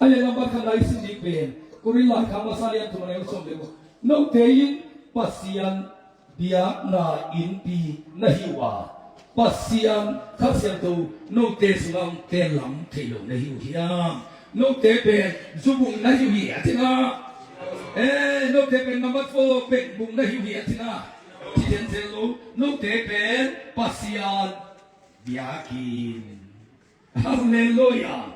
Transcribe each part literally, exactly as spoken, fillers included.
A le lambar khat lai sim ding pen Korin laikhak masa lian thum a neu sawm le guk. Note in Pasian biakna innpi na hi uh a, Pasian Kha Siangtho note sungah hong ten lam thei lo na hi uh hiam? Note pen zubung na hi uh hi a cih na. Eh, note pen number four pen bung na hi uh hi a cih na. Ci zenzen lo, note pen Pasian biakinn. Halleluiah.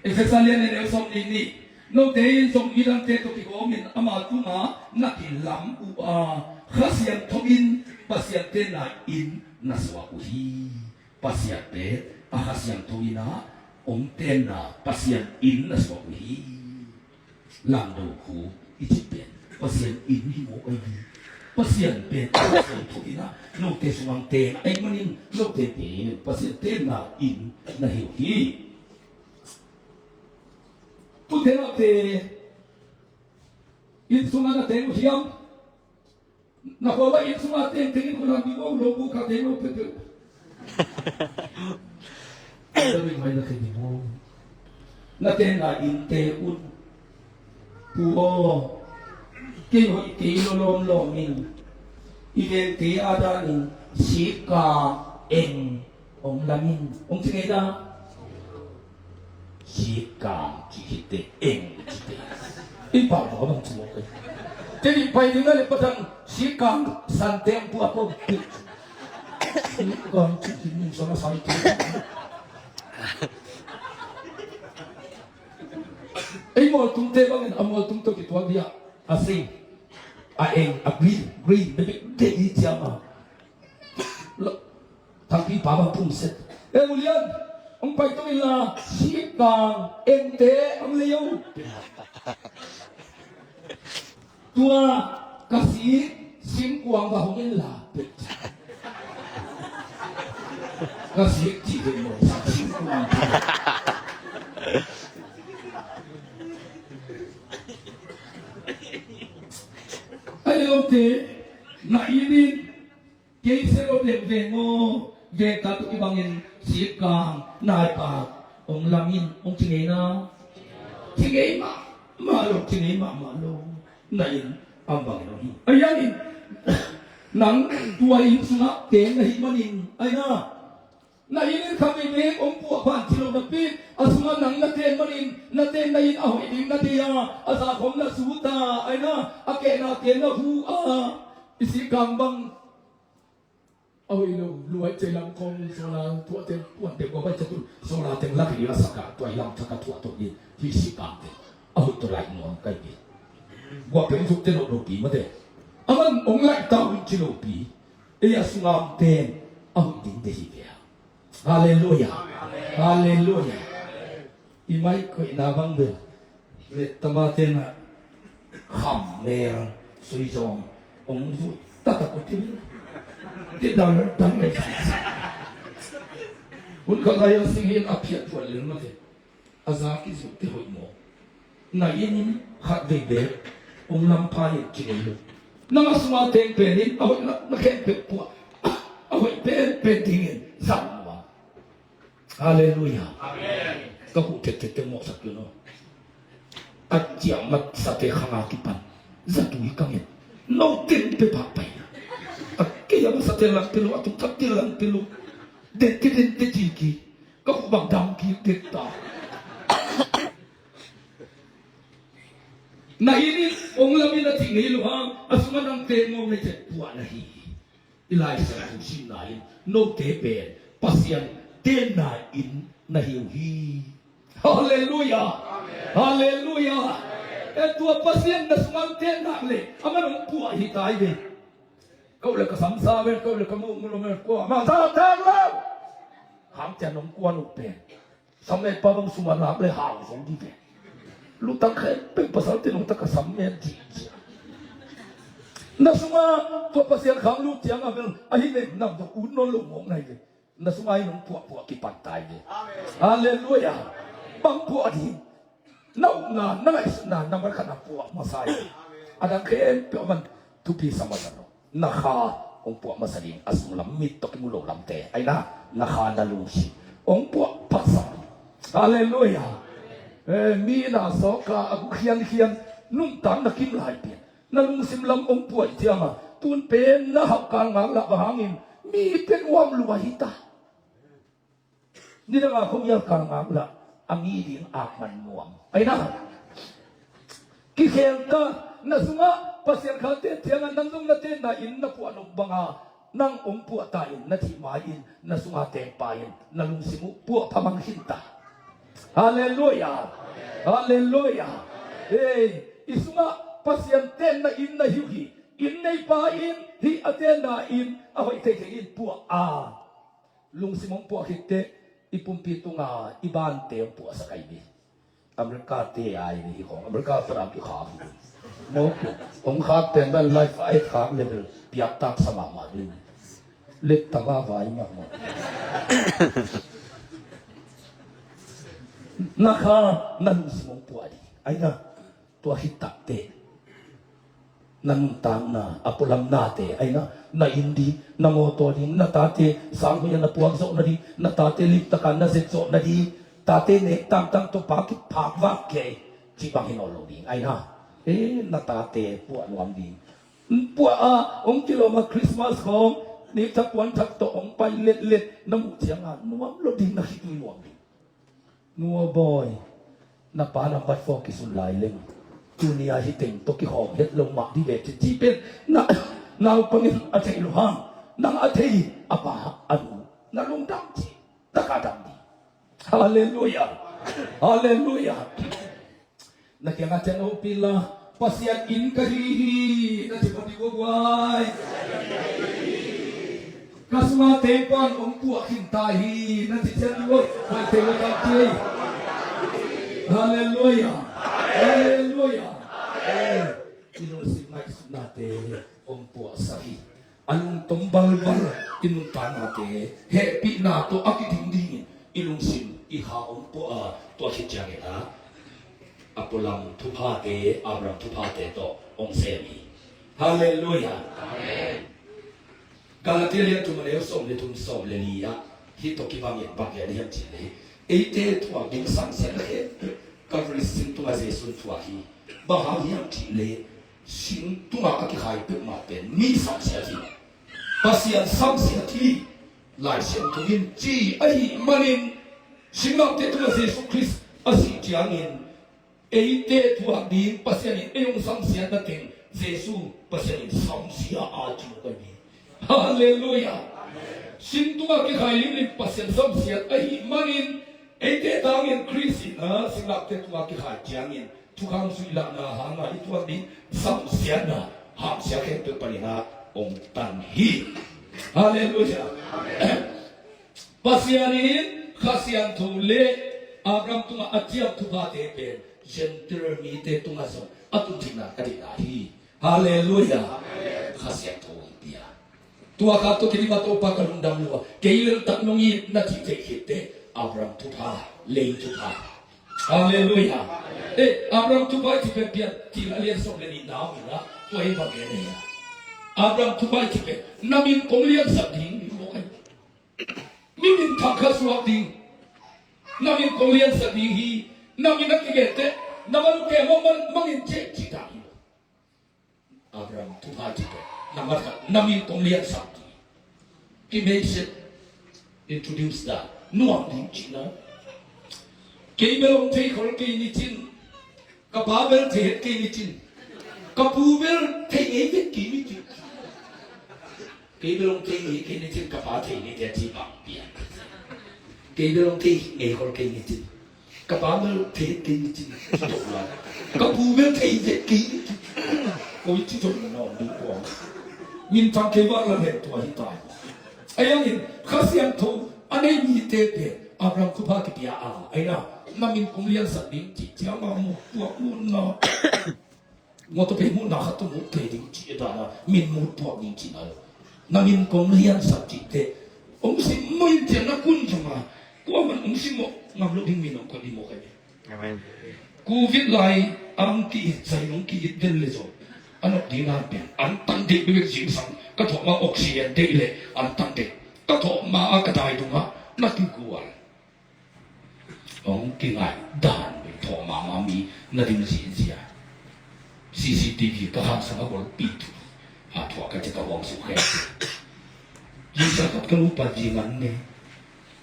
Efesa lian nih a neu sawm nih nih. Note in zong midangte tawh kigawmin ama tungah na kilam uh a, Kha Siangtho in Pasian tenna inn na suak uh hi. Pasian pen a Kha Siangtho in ah hong tenna Pasian inn na suak uh hi. Langdo khu i cih pen Pasian inn hi mawk ahi hi. Pasian pen a Kha Siangtho in ah note sungah hong ten ahih manin note pen Pasian tenna inn na hi uh hi. Ute naute, inn sungah na teng uh hiam? Na khua bang inn sungah tengteng in khualam ding uh lo, bu kha teng lo peuhpeuh. Ka ding mai na khe ding uh. Na tenna innte un. Pu aw, kei hoih kei lo lawmlawm in, i vengte a danin sika eng hong lam in, hong ci ngei dah. Sikang ci khit teh eng ci teh. I pau lo bang ci lo. Teni pai ding a le patang sikang san teng pua ko. Sikang ci khit ning sana san teng. Ei mualtungte bangin a mualtung tawh kituak dia a sing, a eng, a green, green, bebek de i ciang a. Thangpi pa bang pum set. Eh, Ulian, hong pai tung in la, sikang engte hong lei o. Tua ka sik singkuang va hong in la. Ka sik ci ve mo, singkuang. Ai lo te, na inin Kei se lo deuh veng aw, veng ka tuk i bangin sikkang naipa hong lam in hong ci ngei na. Ci ngei mahmah lo, ci ngei mahmah lo. Na inn a bangin hong hi. A hiangin nang tua inn sungah teng na hih manin, ai na. Na inn in kha veivei hong puah pah ci lo napi, a sungah nang na ten manin, na ten na inn a hoih ding na deih a, a za khawng na sut a, ai na, a kehna ken na hu a, i sikkang bang a hoih lo, luai cei lam khawng solar tuah teng puan teng kua bai catu solar teng lak ding a sak a, tua i lam thak a tuah tawh ding, hih sikkang teng a hoih tawh laih nuam ka hi. Guah peng zuk te loh lopi mate. A man hong laih ta uh ci lopi. Ei a sungah hong ten a hoih ding te hi ve a. Halleluia. Halleluia. I mai koihna bang bel. Vettama tena kham mel suizawng ong zui tatak uh tin. Ti dal dal mel. Hun khat lai a sing hin a phiat thuat lel mate. A za kizuk te hoih maw? Na inn in khat vei bek ong lam pha in ci ngei lo. Nang a sungah teng pen in a hoih na, na khempeuh puah. A hoih pen pen dingin zang maw? Halleluia. Amen. Ka huh tete te mawksak tu no. A ciah mat sate khanga kipan. Zatui ka ngen. No ten pe pak pai. A kei a sate lang pe lo, a tung tak te lang pe lo. Den te den te ci ki. Ka huh bang dam ki den ta. Na inn in ong lam in a ci ngei lo hang, a sungah nang te ngong ne chet puah na hi. I Lai Siangtho simna in note pen Pasian tenna inn na hi uh hi. Halleluia. Halleluia. E tua Pasian na sungah tenna le, a man ong puah hi tai ve. Kau le ka sam sa ve, kau le ka mu mu lo me kua ma sa ta lo. Hang tia nong kua lo pen. Samme pa bang suma lak le hau zong di ve. Lutang khe pe pasal te nong ta ka samme di. Na suma tua Pasian khang lut ciang a vel a hi le nam dok un non lo mong nai ve. Na suma hi nong puah puah kipan tai ve. Halleluia. Bang puah di. Na upna, na ngaihsutna, na malkhatna puah masa hi. A dang khe pe man thupi sa masa lo. Na kha hong puah masa ding a sunglam mit tawh kimu lo lamte. Ai na, na kha na lungsim hong puah phasa. Halleluiah. Eh, mi na sawka a guk khiankhian nuntak na kim lai pen na lungsim lam hong puah cianga tun pen na hauh kal ngak lah bang hangin mi pen uam lua hi ta. Nidanga khuamial kal ngak lah a mi ding akman nuam. Aina kikhelta na sungah Pasian khatte ciangah nang zong na tenna inn na puah nop banga nang hong puah ta in na thih mai-in na sunga tengpa in na lungsim uh puah phamang khinta. Halleluiah. Halleluiah. Ei, i sungah Pasian tenna inn na hi uh hi. Inn neipa in hih a tenna inn a hoih theithei in puah a lungsim hong puah khitteh i pumpi tunga i bante hong puahsak ahi hi. America te ai ni hi khong America pana kikhak hi. Mo hong khak pen ban life a et khak level piak tak sa mahmah ding. Let tava vai mahmah. Na kha na lungsim hong puah ding. Aina tua khit takteh na nuntakna a pualam nate aina na inn ding na mawtaw ding na tate sanghoia na puak zawh nading na tate limtaka na zet zawh nading tate nek tangtang tawh pa kiphak vak kei cih bang hi nawn lo ding aina. E, na tate puah nuam ding. Puah a hong kilawm a Christmas khawng nikthak puanthak tawh hong pai letlet na muh cianga nuam lo ding na khitui nuam ding. Nua bawi na pa nambat four kisun lai leng tuni a hi teng tawh kikhawm het lo mah dih ve cin ci pen na naupangin a theih lo hang nang a thei a pa a nu na lungdam ci taka dam dih. Halleluiah. Halleluiah. Na kiangah cian hopih la Pasian inn ka hi hi na ci pah dih guai. Ka sungah tengpan hong puah khin ta hi na ci cian dih guai. Pai thei lo ka ti. Halleluiah. Halleluiah. Eh, i lungsim ngaihsutnate hong puahsak hi. A lungtom balbal i nuntaknate hehpihna tawh a kiding dingin i lungsim i kha hong puah a tua khit ciangin a a pualam thuphate Abraham thuphate tawh hong sem hi. Halleluiah. Amen. Galatia lian thum a neu sawm le thum sawm le li ah hih tawh kibangin bang gen hiam cih leh eite thuak ding samsiatna khempeuh Calvary sing tungah Jesuh thuak hi. Bang hang hiam cih leh sing tungah a kikhai peuhmah pen mi samsiat hi. Pasian samsiat hi. Lai Siangtho in ci ahih manin singlangte tungah Jesuh Khrist a sih ciangin eite thuak ding Pasian in ei hong samsiatna teng Jesuh Pasian in samsia a ci lo ka hi. Halleluiah. Sing tungah kikhai limlim Pasian samsiat ahih manin eite tangin Khrist in a singlangte tungah kikhai ciangin thukham zuih lahna hanga i tuak ding samsiatna hamsia khempeuh panin a hong tan hi. Halleluiah. Pasian in Kha Siangtho le Abraham tungah a ciam thuphate pen Gentile mite tungah zong a tun theihna ka deihna hi. Halleluiah. Kha Siangtho hong pia. Tua kha tawh kei mah tawh pa ka lungdam lua kei lel tak nong it na cih theih khitteh Abraham thupha lei thupha. Halleluiah. Eh, Abraham thupha i cih pen Piancil a lian sawm le nihna om in ah tua hi bang gen hi a. Abraham thupha i cih pen na min kong liansak ding hi mawk ahi. Mi minthang kha suak ding. Na min kong liansak ding hi. Na min a kigen teh na man uh kei mawk man mangin ceh cih ta hi. Abraham thupha cih pen nambat khat na min kong liansak ding. Kimei set introduce dan nuam ding cihna. Kei bel hong thei khol kei ni cin. Ka pa bel thei het kei ni cin. Ka pu bel thei ngei vet kei ni cin. Kei bel hong thei ngei kei ni cin ka pa thei ni te ci bang pian. Kei bel hong thei ngei khol kei ni cin. Ka pa bel thei kei ni cin ci to la. Ka pu bel thei vet kei ni cin. Koi ci to la na om ding kuang. Min tang kei bang la hen tua hi tai. Ahi hangin Kha Siangtho a nei mite pen Abraham thupha kipia a aina na min kong liansak ding ci ciang a mu tuak mu na. Mawtaw pei muhna khat tawh muh thei ding cih dana min muh tuak ding cihna lo. Na min kong liansak cih teh hong sim mawh in cian na kun zong a kuaman hong sim mawh ngam lo ding min hong koih ding mawh kai ve. Amen. Covid lai a hong ki-it zai hong ki-it vel le zong a nok ding nan pen an tan deih bebek zingsang ka thuak ma oxygen deih le an tan deih ka thuak ma a ka dai dungah na kigual. Hong kingai dan bel thawh mahmah mi na ding zihzia. C C T V ka khang sungah golpi thu a thuah ka ci ka huang suk khe. Zingsa khat ka nupa zingan ne.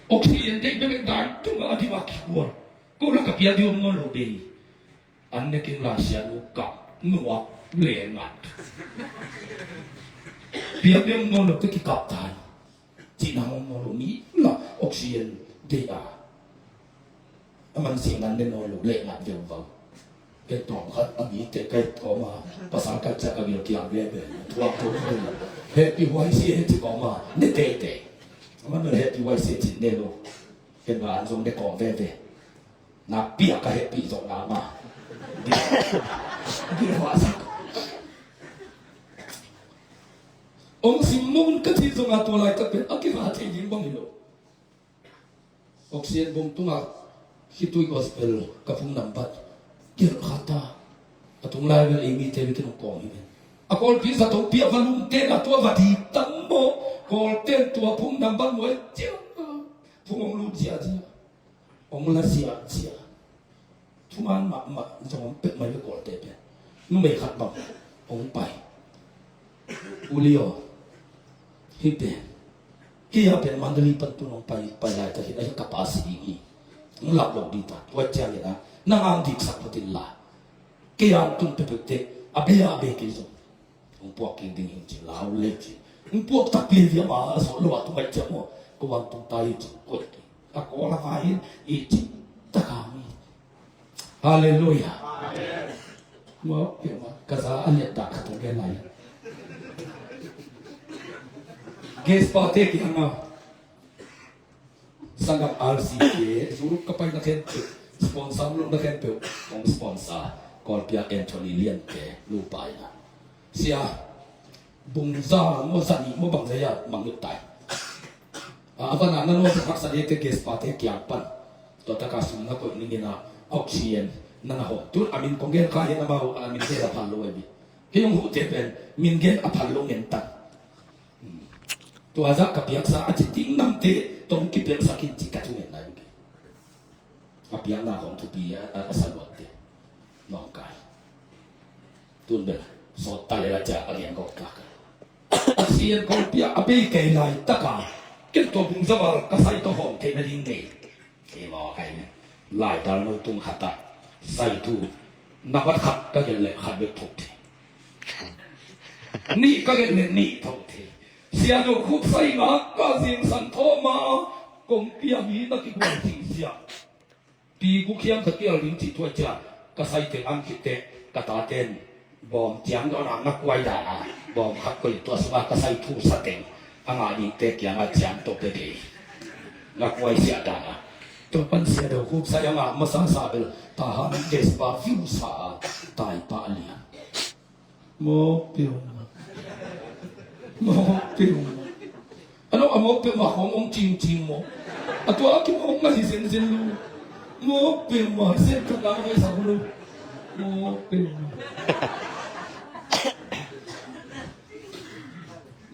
Oxygen deih bek dan tungah a ding a kikual. Ko la ka piak ding om nawn lo bei. An ne king la sia nu kap nuak le ngat. Piak ding om nawn lo te kikap dan. Cihna om nawn lo mi la oxygen deih a. A man siangnan ne nawn lo leh ngat veuhvau. Kei tawm khat a mi te kai tawm a pasal kai ciah ka gil kiang veve. Thuak thuak veve. Happy huai si he ci kawm a ne teitei. A man happy huai si he cin ne lo. Ken ba an zong ne kawm veve. Na piak ka happy zong na ma. Gil huai huai sak. Ong sim mun ka ci zong a tua lai ka pen a kira thei ding bang hi lo. Oxygen bom tungah khitui gospel ka phung nambat gelh khat a, a tung lai bel ei mite bikin hong kawm hi ven. A kawlpi zato piah va lum tena tua va dik tam maw? Kawlten tua phung nambat muai ciang a phung hong lut ziahziah, hong la ziahziah. Thuman mahmah zong om pek mai ve kawlte pen. Numei khat bang hong pai. U Lio, hih pen, kei a pen Mandalay pan tun hong pai, pai laitak hi na hi ka pa si ding hi. Hong lap lo ding ta tua ciang hi na, nang ang diksak pha tin la. Kei a hong tun pepek te a bei a bei kei zong. Hong puak kik ding hi ci lau le ci. Hong puak tak pi viam a a sawh lo a tu ngai ciam maw. Ko wang tung ta hi ci. Ko a kawl a vai hi ci. Taka mi. Halleluia. Amen. Maw pia ma ka za a liat dak khat hong gen lai. Guest pa te kiang a. Sanggam R C K, Zuruk ka paina khempeuh, sponsor lukna khempeuh hong sponsor, Kawlpi a Anthony Liante nupa ina. Sia, bung za maw, za nih maw, bang zai a mang lut tai. A, a van a na nuam haksa ding te guest pa te kiang pan. Tua taka sum na koih ning ina, oxygen na na hawm. Tun a min kong gen kha hi na mau, a min gen a phal lo ai bi. Kei hong huh te pen, min gen a phal lo ngen tan. Tua zah ka piaksa a ci ding namte tawh kipiaksak in ci ka thungen nai uh. A piakna khong thupi a, a, a sa luatte. Nawngkai. Tun bel sawt ta le la cia a lian gawk tlak. A sian khong pia a bei kei lai taka ken tua bung zaval ka sai tawh hawm theihna ding nei. Kei maw kai ni. Lai dal no tung khat ah sai thu. Nambat khat ka gelh leh khat bek thok thei. Nih ka gelh leh nih thok thei. Sia Do Khup Sai ngak ka zingsan thawh ma kong pia mi na kigual thei sia. Pi guk hiam ka kial ding cih thuai cia ka sai teng an khit teh ka ta ten. Bawm ciang dawn a ngakuai dan a bawm khat koih tua sungah ka sai thu sa teng a ngah dingte kiangah ciang tawh pia kei. Ngakuai siah dan a tua pan Sia Do Khup Sai a ngah masa sa bel Tahan Despa view sa a tai pah lian. Mawk peuhmah. Mawk peuhmah. A nong a mawk peuhmah khawng hong cingcing maw? A tua a kim hong ngaih zenzen lo. Mawk peuhmah. Zen khat nang ngaihsak lo. Mawk peuhmah.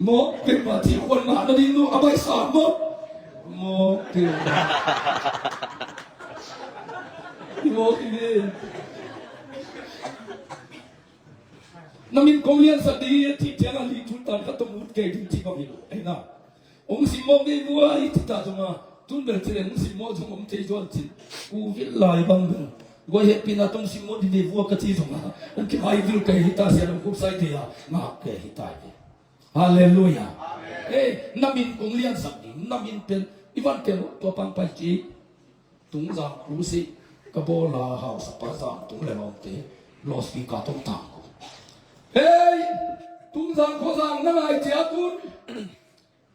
Mawk peuhmah cih khuan ngah nading lo a baihsa mawk. Mawk peuhmah. Mawk hi ve. Na min kong liansak ding hi a cih ciangah lih thul tan khat tawh mut kei ding cih bang hi lo. Ei na. Hong simmawh ngei vua i cih ta zongah tun bel ci leng hong simmawh zong om thei zual cin. Kuvil lai bang bel guai hehpihna tawh hong simmawh ding ngei vua ka ci zongah hong kimai vil kei hi ta, Sia Do Khup Sai thei a ngak kei hi ta hi. Halleluiah. Ei, na min kong liansak ding, na min pen i van tel tua pang pai ci. Tungzang crusade ka bawl a, hausapa zang tung le lawmte loudspeaker tawh tang ko. Hei, Tungzang khuazang na ngai ciat un,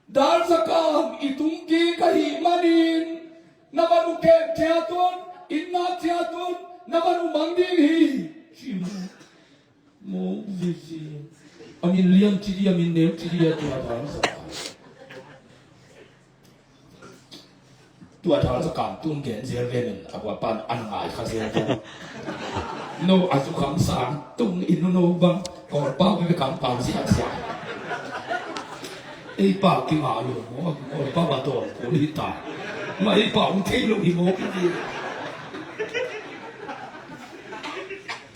Dalzakam i tung kik ahih manin na van uh kem ciat un, inn ngak ciat un, na van uh mang ding hi. Ci mu. Mawk zizi. A min lian ci di, a min neu ci di a tua Dalzakam. Tua Dalzakam tun gen zel ve nin a buapan an ngai kha zel ve. No a zukham sang tung in no bang Kawlpau ve kam pau ziahziah. Ei pau kingah lo maw, Kawlpau a dawn kul hi ta. Ma ei pau hong thei lo hi maw ki ti.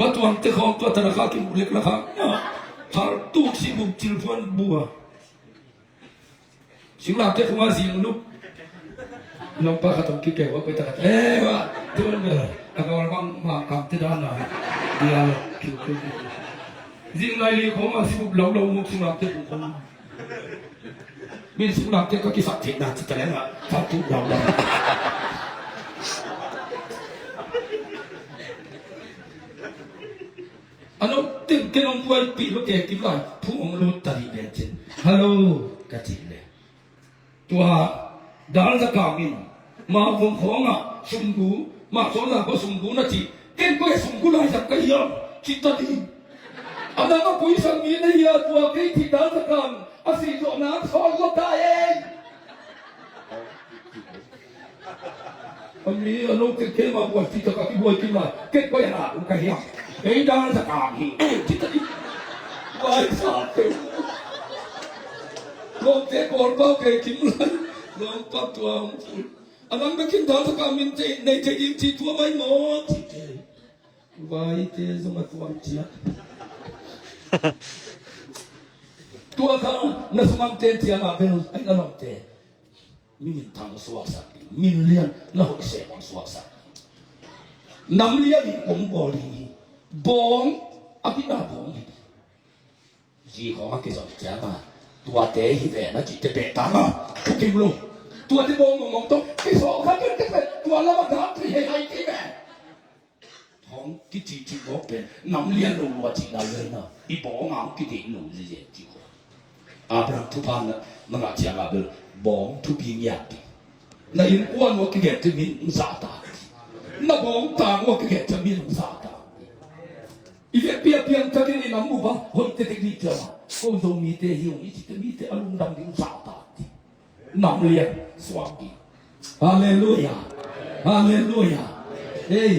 Pa Tuangte khawng tua tana kha kimuh lek la kha. Thal tuk si buk cil puan bua. Singlamteh khawng a zing lup. Lawmpa khat hong kikeu a koi ta khat. Eh, wa. Tuan bel. A gawl bang ma kam te dan a. Dia lo. Kiu kiu kiu. Zing lai li khawng a si bup lo lo muk singlamteh khawng. Min singlamteh ka kisap theihna ci ta leng a. Thal tuk lo lo. A no teng ken hong buaipih lo ke kim lai. Phung hong lut ta dih lecin. Hello, ka cih le. Tua dal zakam in mah vong khawngah sumgu, mah sawlna khawng sumgu na cih. Ken koi sumgu laizang ka hiam? Cih ta dih. A nang a puisan mi na hia tua kei cih dal zakam a sih zawhna sawl lo ta ei. A mi a lo ken ken mah buai cih tak a kibuai kim lai. Ken koi a na um ka hiam? Kei dal zakam hi. Cih ta dih. Vai sa keu. Lawmte kawl pau kei kim lai. Lawmpa tua hong pul. A nang bekin dal zakam min te nei te ding ci tua mai maw ci te. Vai te zong a tuam ciat. Tua kha na sungam ten ciang a bel ai na lawmte. Min thang suaksak ding, min lian na hoih sem hong suaksak ding. Nam lian in hong bawl ding hi. Bawng a bina bawng hi. Zi khawng a kizom ciang a tuate hi ve na cihte beh tang a thukim lo. Tuate bawng mongmong tawh kisawh kha kei kei ve. Tua lam a gam thei hei hai kei ve. Hong kicihcih mawk pen nam lian lo lua cihna lian a i bawng a hong kideih lo ziaziat cih khawng. Abraham thupha na, na ngah ciang a bel bawng thupi ngiat ding. Na innkuan uh a kigen ciang min hong zahtak ding. Na bawng tang uh a kigen ciang min hong zahtak ding. I vekpi a piangthakin i nam uh bang hoih tetek dih ciang a ko Zomite hi ung i cihte mite a lungdam ding hong zahtak ding. Nam lian suak ding. Halleluia. Halleluia. Ei,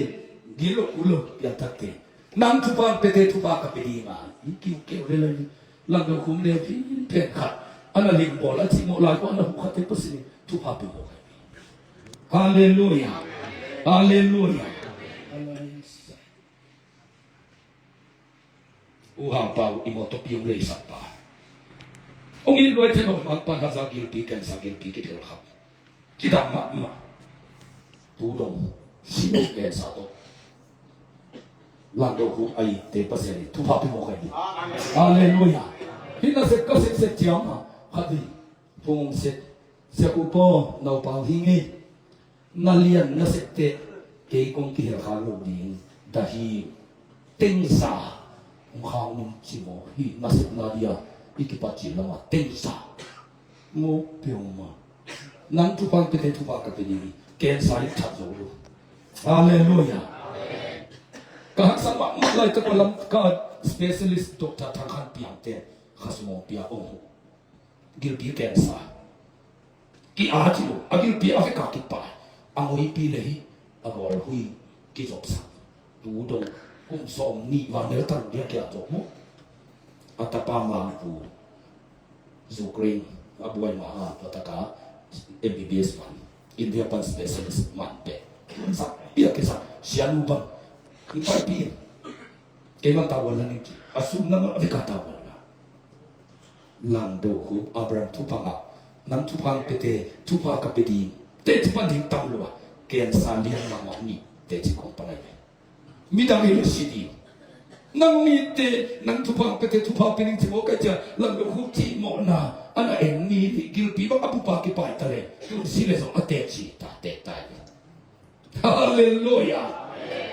gilo ulo piangthakte. Nang thupha hong piate thupha ka pia ding a, i kiu keu le lai. Langdo khum le phin phen khat. Ana ling bawl a cih mawh lai ko ana hu khat te Pasian in thupha pia mawh khat. Halleluia. Halleluia. U Hang Pau i mawtaw piang lei sak pa. Ong in luai te no mang pan haza gilpi ken sa gilpi ki thil khap. Ki dam mahmah. Tu dong si no ken sa to. Langdo khu ai te Pasian in thupha pi mawk ai ni. Halleluia. Hi na sek ka sek sek ciang ma khat hi. Phung sek sek u po nau pau hi ngi. Na lian na sek te kei kong kihel kha lo ding da hi. Tengsa hong khang ning ci maw hi na sek na dia i kipat ci lama tengsa. Mo pio ma. Nang thupha hong pia te thupha ka pia ding hi. Ken sa hi that zo lo. Halleluia. Ka haksa mahmah lai ka lam ka specialist doctor Thang Khan Piang te kha sumawng pia ong hu. Gilpi cancer. Ki a ci lo a gilpi a vek a kipai. A ngoipi le hi a gawl hui kizopsak. Tu dong kum sawm nih van del tan dia kia zop maw. A tapa mangpu Ukraine a buai ma a tua taka M B B S man India pan specialist man pe. Sak pia kisa sianu pan. Kipai pi. Kei man tawal na ning ci a sum na ma a vek a tawal na. Langdo khu Abraham thupha ngah. Nang thupha hong pia te thupha ka pia ding. Te ci pan ding tam lua. Ken sa lian mahmah ni te ci kong pangai ve. Midang hi lo si ding. Nang ni te nang thupha hong pia te thupha pia ding ci mawk kai cia. Langdo khu ci mawhna ana eng ni ni gilpi bang a pupa kipai ta le. Tu si le zong a te ci ta te ta hi. Halleluia.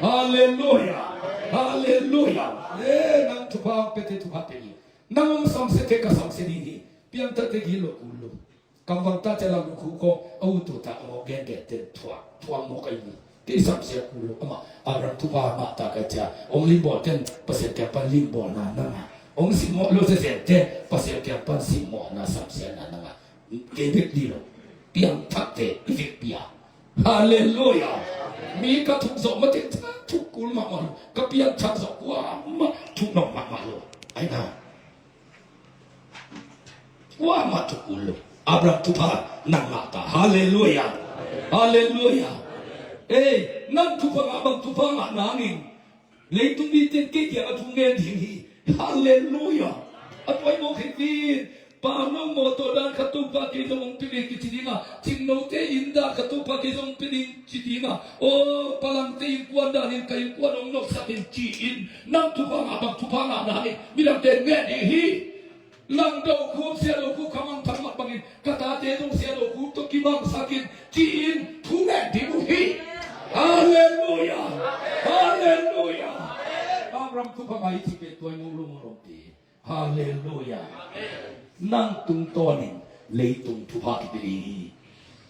Halleluia. Halleluia. Eh, nang thupha hong pia te thupha pia ding. Nang hong samsia te ka samsia ding hi. Piangthak te gilo kul lo. Kamvang ta cia lam lo khu ko a u tu ta a mawk gen gen ten thuak thuak mawk a i ni. Kei samsia kul lo amah Abraham thupha mah ta ka cia hong limbawl ten Pasian kiang pan limbawl na nang a hong simmawh lo sia sia te Pasian kiang pan simmawh na samsia na nang a. Kei bek di lo. Piangthak te i vekpi a. Halleluia. Mi ka thuk zawh mate thuk kul mahmah lo. Ka piangthak zawh kuamah thuk nong mahmah lo. Ai na. Kuamah thuk kul lo. Abraham thupha nang ngah ta. Halleluia. Halleluia. Ei, nang thupha ngah bang thupha ngah nangin. Leitung mite in kei kiangah thu ngen ding hi. Halleluiah. A tuai mawk hi pi. Pa no mawtaw dan khat Topa kei zong hong pia ding kici ding a, Cingnote inn dan khat Topa kei zong hong pia ding ci ding a, aw Palangte innkuan dan in ka innkuan hong nopsak in ci-in nang thupha ngah bang thupha ngahna hi. Midangte ngen ding hi. Langdo Khup, Siado Khup kha mangthang mat bangin ka tate zong Siado Khup tawh kimangsak in ci-in thu ngen ding uh hi. Halleluiah. Halleluiah. Abraham thupha ngah i cih pen tuai ngong lo ngong lo ti. Halleluiah. Nang tungtawnin leitung thupha kipia ding hi.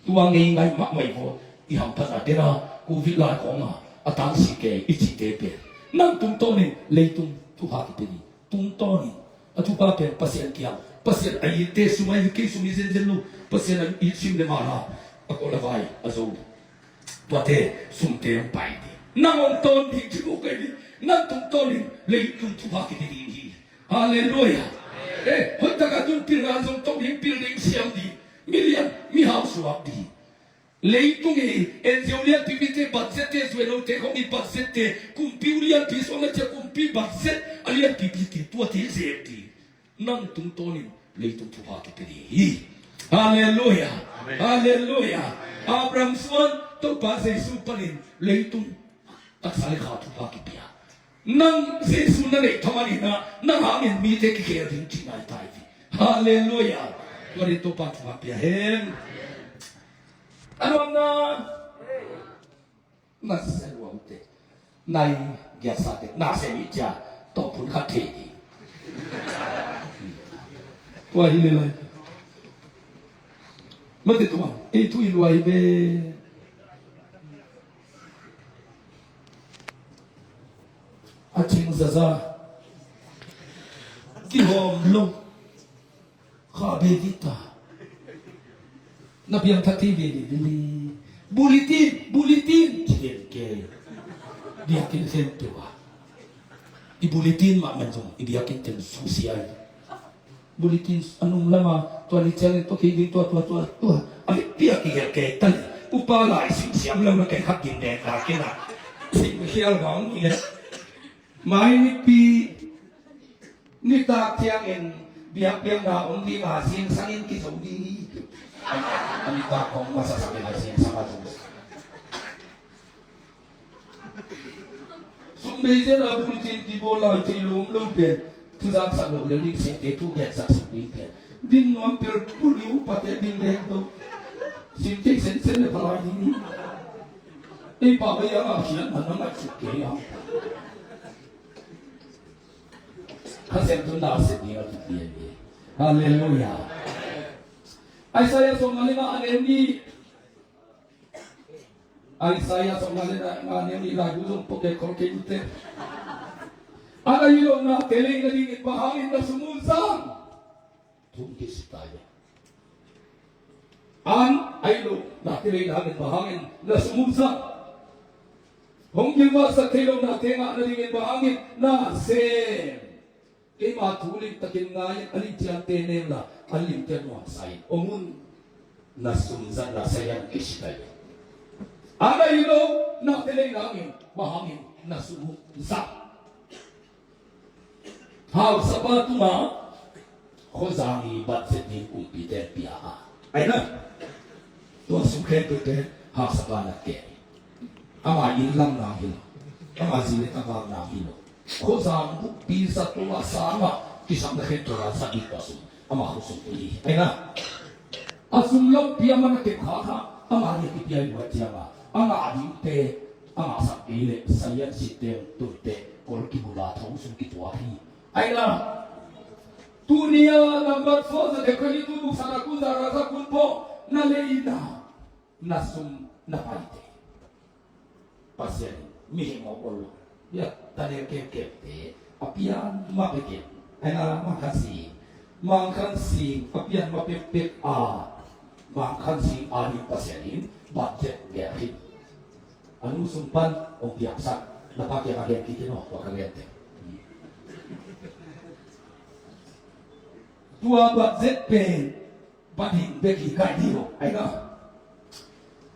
Tua ngei ngai mahmah i vaw i hamphatna tena Covid lai khawng a a tangsi kei i cihte pen nang tungtawnin leitung thupha kipia ding. Tungtawnin a thupha pen Pasian kiang, Pasian a itte sum a i kei sum i zenzen lo, Pasian a it sim le mala a kol a vai a zo. Tuate sumte hong pai ding. Nang hong tawn ding ci ko kei ding. Nang tungtawnin leitung thupha kipia ding hi. Halleluiah. Eh, hoih taka tun pilna zong tawh ding, pil ding, siam ding, milian mihau suak ding. Leitung i N G O lianpipite budgette, zuenote khong i budgette, kumpi uh lianpi suang na cia kumpi budget a lianpipite tuate zem ding. Nang tungtawnin leitung thupha kipia ding hi. Halleluiah. Halleluiah. Abraham suan Topa Jesu panin leitung taksa le kha thupha kipia. Nang Jesu na neih thamaninah nang hangin mite kikhel ding cihna i tai hi. Halleluiah. Tua ding Topa thupha pia hen. A nuamna. Na se luamte. Nai giat sate na se mi cia. Tawh phun khat thei hi. Tua hi le lai. Mate tua ei thu i luai be. A thing zaza. Kihawm lo. Kha be vita. Na piang thak thei ve ni bili. Bulletin, bulletin. Ci den ke. Biakinn sem tua. I bulletin mah man zong i biakinn ten susia hi. Bulletin a nung lama tua ni ciangin tua kei ding tua tua tua tua. A mi piak i gelh kei tan. Upa lai sim siam lo na kei khat gin den ta kei na. Sim khial bang ni le. Mai nipi nitak ciangin biakpiakna om ding a zingsangin kizo ding hi. A nitak kong masa sakin a zingsang a zo. Sum bei zen a bulletin kibawl lai thei lo om lo pen thuzak sak lo le lik sehte thu gen sak suk ding pen din nuam pel pul i upate ding deng to. Sim thei sensen le phalai ding hi. Ei pa bai a ngah khiat man a ngaihsut kei a. Kha sem tun na sep ding a kipia hi. Halleluiah. Isaiah sawm a le nga a neu ni. Isaiah sawm a le nga a neu ni lai bu zong poket khol kei ute. An a hi lo na te lei na dingin bang hangin na sum uh zang. Thu kisi tai ve. An a hi lo na te lei na dingin bang hangin na sum uh zang. Hong gilvahsak thei lo na te ngah na dingin bang hangin na sem. Keima thu limtakin ngai-in a limciante nem la a limte nuamsa-in om un. Na sumzatna sayan kisitai. A na hi lo na te lei nangin bang hangin na sumzat. Hausapa tunga khuazang i budget ding kumpite pia a. Aina tua sum khempeuhte hausapa na ke. Ama inn lam nang hi lo. Ama zi le tavak nang hi lo. Khuazang bukpi zato a sangah kisam na khen tua sa bik tua sum. Ama khuasung hi. Aina a sum lampi a man a kep kha kha ama ria kipia i buat cianga a ngah dingte a ngahsak kei leh sayan siteng tuite kol kibula thong sum kituak hi. Aina tunia number four za dekha hi tu buk sana kun za ra za kun po na leina na sum na paite. Pasian in mihing a ol lo. Ya, Daniel kemkemte a pian ma pekin. Aina Mangkhan Sing. Mangkhan Sing a pian ma pekpek a. Mangkhan Sing a ding Pasian in budget gelh hi. A nu sung pan hong piaksak. Na pa kiang a gelh kik in aw, tua ka gelh te. Tua budget pen Panin bek hi kai dih lo, aina.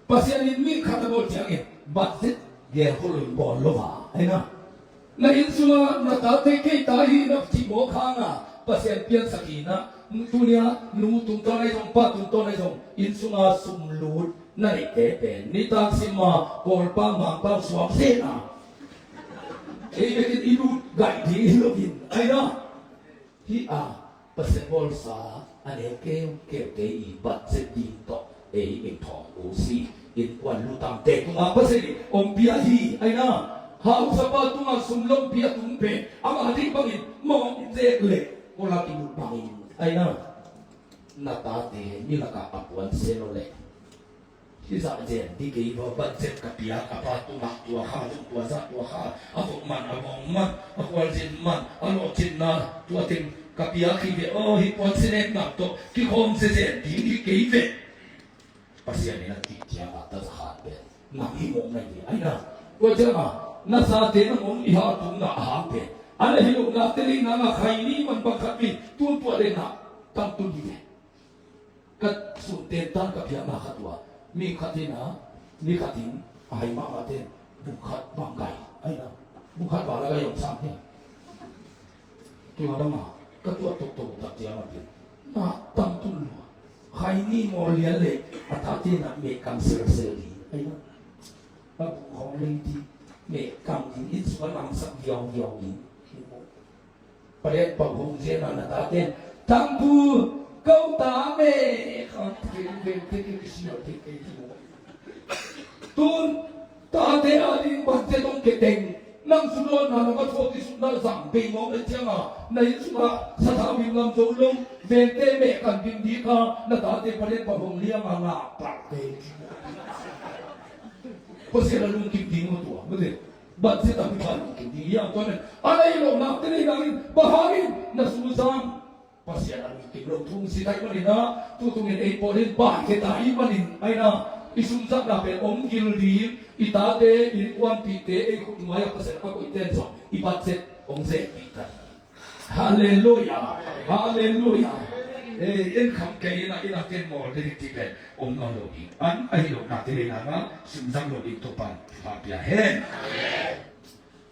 Pasian in mi khat a bawl ciangin budget gel khol lo in bawl lo a, aina. Na inn sungah na tate kei ta hi na cih mawk hangah Pasian piansak hi na, tuni-ah nu tungtawn ahi zong pa tungtawn ahi zong inn sungah sumlut na neihte pen nitak sim a Kawlpau Mangpau suak sehna ei bekin i lut gaih ding hi lo in ahi na. Hih a Pasian bawlsa a neu keukeute i budget ding tawh ei min thawng u si innkuan lutangte tungah Pasian in hong pia hi ahi na. Hausapa tungah sum lompi a tung pen ama ding bangin mawng zek leh kawlak i lut bangin ahi na. Na tate mi lakah a puan se lo leh hizah zen ding kei va, budget ka piak a pa tungah tua kha zong tua zah tua kha, a vok man a vawng man a khualzin man a lawhcinna tua teng ka piak hi ve aw, hih puan se nek nak tawh kikhawm zezen ding hi kei ve. Pasian in a cih ciangah ta zakhan pen nang hi mawk na hi ahi na. Tua ciangah na sate nang hong i haltumna a hang pen a na hi lohna te lei nangah khaini man bang khat mi tun tuah lei na tangtun hi ve. Ka sunten tan ka phiatna khat uh a mi khat in a, mi khat in a hai mahmah ten bung khat bang gai ahi na, bung khat bang la gai om sam hi a. Tua dang a ka tuah toktok tak ciang a pen na tangtun lua, khaini mawl lian leh a tate na meh kam selsel hi ahi na. A bung khawng lei ding meh kam ding inn sung a lamsak viauviau ding. Pariat pau hong zen a na taten tangpu ko ta me khan thil ven te ke si lo te ke ti mo. Tun tate a ding ban te tong ke teng nang su lo na na ma thok ki su na zang bei mo na chiang a na in su na sa tha win lam zo lo ven te me kan ding di ka na tate pariat pau hong liang a na pa te. Ko se na lung kim ding mo tua mo te. Ban se ta mi pa lung kim ding hiam tua men a na i lo nak te nei nangin ba hangin na su zang. Pasian a lungkim lo thu si thei manin a, tu tungin ei pawlin bai khe ta i manin aina, i sumzatna pen hong gil ding, i tate, i innkuanpihte, ei khut nuai-ah Pasian a koihte in zong i budget hong zekpih ta. Halleluiah. Halleluiah. Ei, en kham kei ina, ina ken mawl ding ti pen hong ngam lo ding. An ahi lo na te le na nga sumzang lo ding Topan thupha pia hen.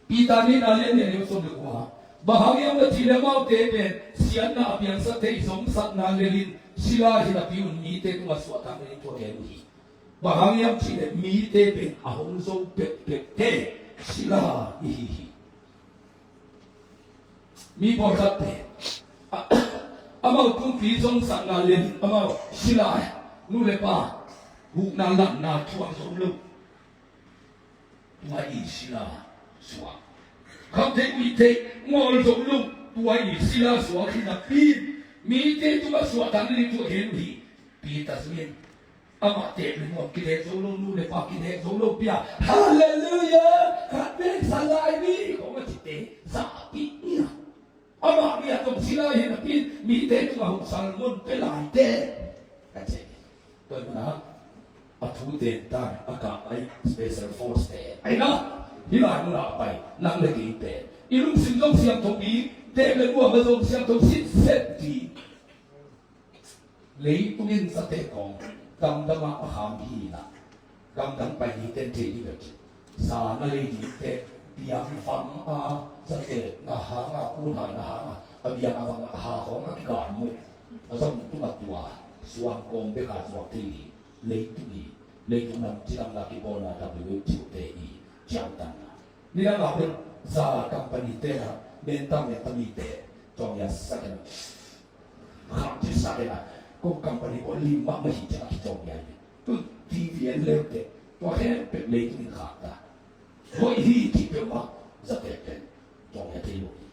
Peter nihna lian nih a neu sawm le kua. Bang hang hiam na cih leh amaute pen siatna a piangsak thei zongsatna lelin sila hi napi un mite tungah suahtak lelin tua gen uh hi. Bang hang hiam cih leh mite pen a hong zo pekpekte sila ihi hi. Mi pawlkhatte amau pumpi zongsatna lelin amau sila, nu le pa hukna lamna thuak zo lo. Tua i sila suak. Kham thei uih thei ngawl zo lo. Tua i sila suak hi napi in mite tungah suahtak ni tua gen uh hi. Peter zong in amah teh le nuam kidek zo lo, nu le pa kidek zo lo pia. Halleluiah. Khat bek sa lai ni kong a cite zahpih ni a. Amah mi a tong sila hi napi in mite tungah hong salmun pe laite. Ka ci. Tua hi muna a thu ten tan a kah ai special force te aina, hih lai muna a pai nang le kei pen i lungsim zong siangtho ding, teh le nuam a zong siangtho sitset ding. Leitung in zate kong gamdang ah a kham hi na, gamdang pai ni ten thei ding a ci. Sa na lei ding te biang vang a zate na hang a, kun hai na hang a, a biang a vang a ha khong a kigan mu. A zong tung a tua suang kawm bek a zuak thei hi. Leitung hi, leitung lam cidam la kibawlna W H O te hi. Ciangtanna nidang a pen za company te na mentam ya tami te tong ya sakena. Kham ci sa kena, ko company ko lim mahmah hi ciang a kicawm hi a hi. Tu T V en leute, tua khempeuh leitung in khak ta. Hoih hi cih peuhmah zatek pen cawm hi a thei lo hi.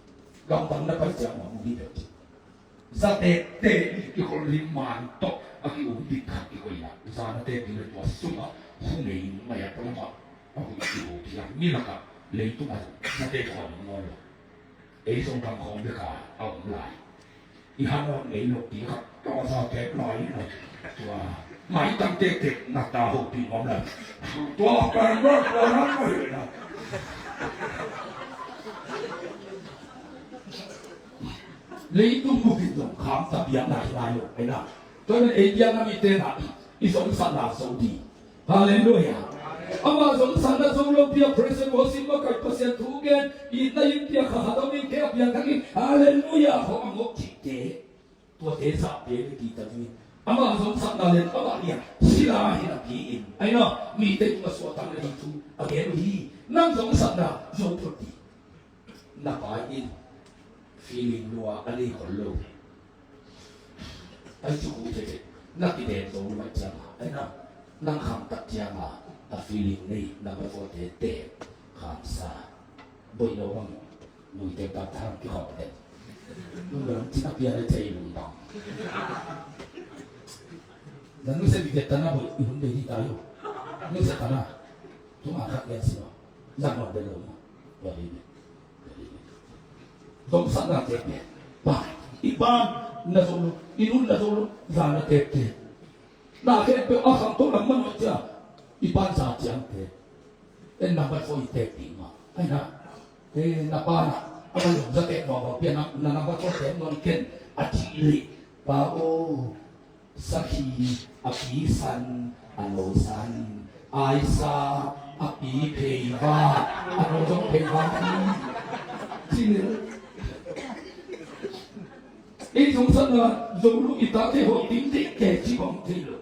Gamdang na pai ciang mah mu hi peuh cih. Zatek te i kiholh lim man tawh a ki-um dik khat i koih a, zanate pi le tua sungah hu ngei ngai a tawh lamah a hu i kiho phiang mi lakah leitung a zatek khawm ngawn lo. Ei zong gam khawng bek a a om lai. I han awt ngei lo ti khat tawh a za kep lai in a tua maitam tektek na ta hopih ngawm lai. Tua kan rawt tua nan mah hi na. Leitung bukin zong kham ta biakna hi lai lo aina. Tua nan ei biakna mite na i zongsatna zo ding. Halleluiah. Amah zongsatna zo lo pi a praise and worship makaih Pasian Pasian thu gen, itna in piak kha khat om in, kei a piangthak in, halleluiah khawng a ngawk cihte, tuate zahpiak in, Peter thu in, amah zong satna le amah lian sila hi napi in, aina, mite tungah suahtakna ding thu a gen uh hi. Nang zong satna zo phot ding. Na pa in feeling lua a nei khol lo. Ai cu khu tete, na kiden zo lo mai ciang a, ai na, nang kham tak ciang a, a feeling nei, na ba fo tete, kham sa. Boi lo bang, nui te ta thang ki khop te. Nui lo cina pia le tei lung bang. Na nui se bi te ta na boi, i hun de di ta yo. Nui se ta na. Tu ma khat ya si lo. Na ngon de lo ma. Ya di de. Zong sa na te pe. Pa, i pa na zo lo, i nun na zo lo, za na te pe. Na khempeuh a khangto lam man cia, i pan sa ciangte. En number four i tek ding mah. Ai na, eh, na pa na, a man lungza tek mawk mawk pia na, na number four tek nawn ken a cih leh. Pa aw, sakhi a pi san, a no san, aisa a pi pheiva, a no zong pheiva hi. Cih leh. Ei zong satna zong lu i tate hoih ding deih kei ci bang thei lo.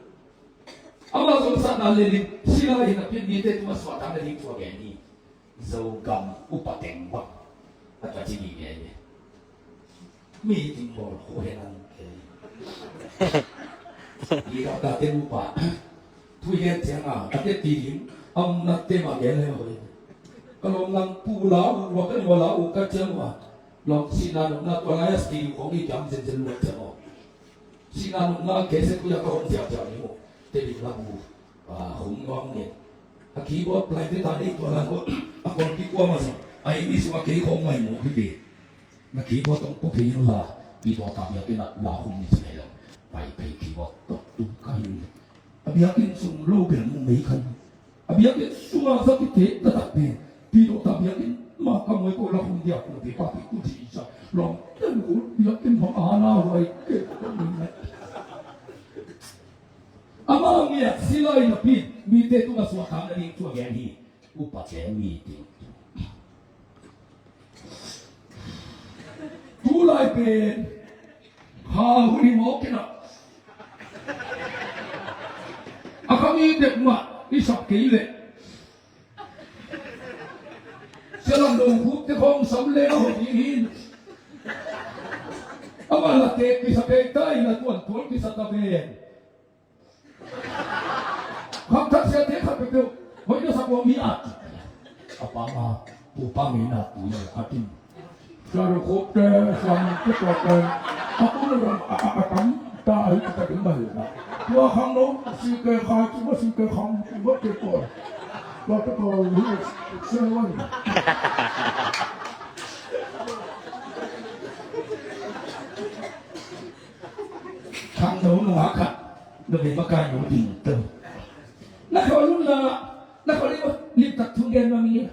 Amah zong satna le ling sila hi napi in mite tungah suahtakna ding thu a gen hi. Zogam upa teng bang a ka ci ni nge nge. Mi ting bawl khu he nang kei. Hi lo tate upa. Thu i gen ciang a, a te ti ding, a um na te mah gen le hoih. Ka lawm nang pu la uh, wa ka lua la uh ka ciang uh a. Lawm sihna nopna tua lai a studio khawng i kiam zenzen luat ciang aw. Sihna nopna a kese khuia ka hong ziahziah ni maw. Te ding la bu, ah, hong nuam nge. A keyboard play te ta dei tua lai khawng, a kawlpi kua mah zong, a inn i sungah kei khawng mai maw hi ve. Na keyboard tawh pua phei in la, pi tawh ta biakinn ah la hum ni ci hi lo. Pai phei keyboard tawh tum ka hi. A biakinn sung lo bel mu mei khan. A biakinn sungah za kite taktak pen. Pi tawh ta biakinn ma ka muai ko la hum dia ko pi pa pi ku ci sa. Lawm ten ko biakinn ma a na huai ke ko ni. Amah ngiat sila hi napi in mite tungah suahtakna ding thu a gen hi. Upate meeting. Tu lai pen kha hun hi mawk in a, a kha mi dek mah i sap kei leh. Sia Lam Dong Hup te khawng sam le a hoih ding hi. Amah la tek kisa pek ta in a tuan tuan kisa ta ven. Kham thak siate khat peuhpeuh hoih na sak lo mi at. A pa ma, pu pa ngei na pu ya khat in. Sia Ro Khop te, Sia Mung te tua te. A pu na ram a, a, a tam ta hi ta ding ba hi na. Tua khang lo, si ke kha, si ba si ke khang, si ba ke tua. Tua te tua hi, se wan. Khangno nungak khat, na vei makai no ding to. Na khawl lum la, na khawl lum lim tak thung gen ma mi.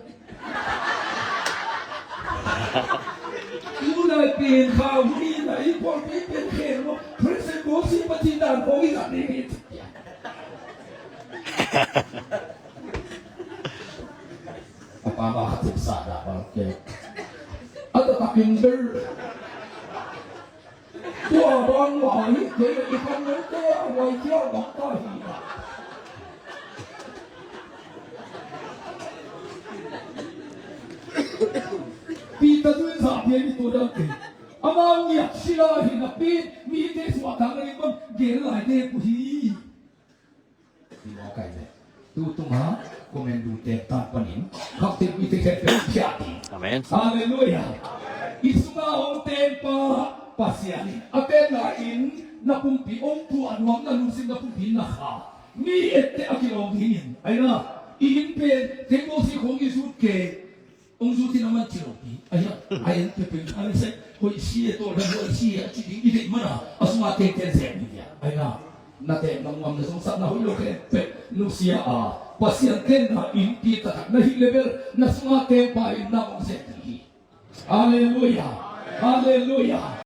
Lu lai pen kha hu ni na i pawlpi pen khen lo, President Bosi Pathian dan kong i zat ni mi. A pa ma khat sa da ba ke. A ta ta pin ber. Tua bang wa hi, kei i khang ngai te a wai kia bang ta hi. Peter tu in sa pia ni tu dang te. Amau ngiat sila hi napi, mite suahtakna ding bang gel lai te ku hi. Hi mawk ai ve. Tu tunga comment du te tan panin khakte pi te khet pe phiah ding. Amen. Halleluiah. I sunga om tengpa Pasian in a tenna in na pumpi om pu a nuam na lungsim na pumpi na kha. Mi ette a kilawm dingin. Aina i inn pen tengbo si khong i sut ke. Ong zu tina man ci lo pi. Aia, aia, pe pe, aia se, hoih si e, tawldan hoih si e, a ci ding i deih mana, a sunga tengteng zek ni dia. Aina, na teng na muam na zong sat na hoih lo khempeuh nusia a, Pasian tenna innpi taktak na hih leh bel, na sunga tengpa in na ong zek ding hi. Halleluiah. Halleluiah.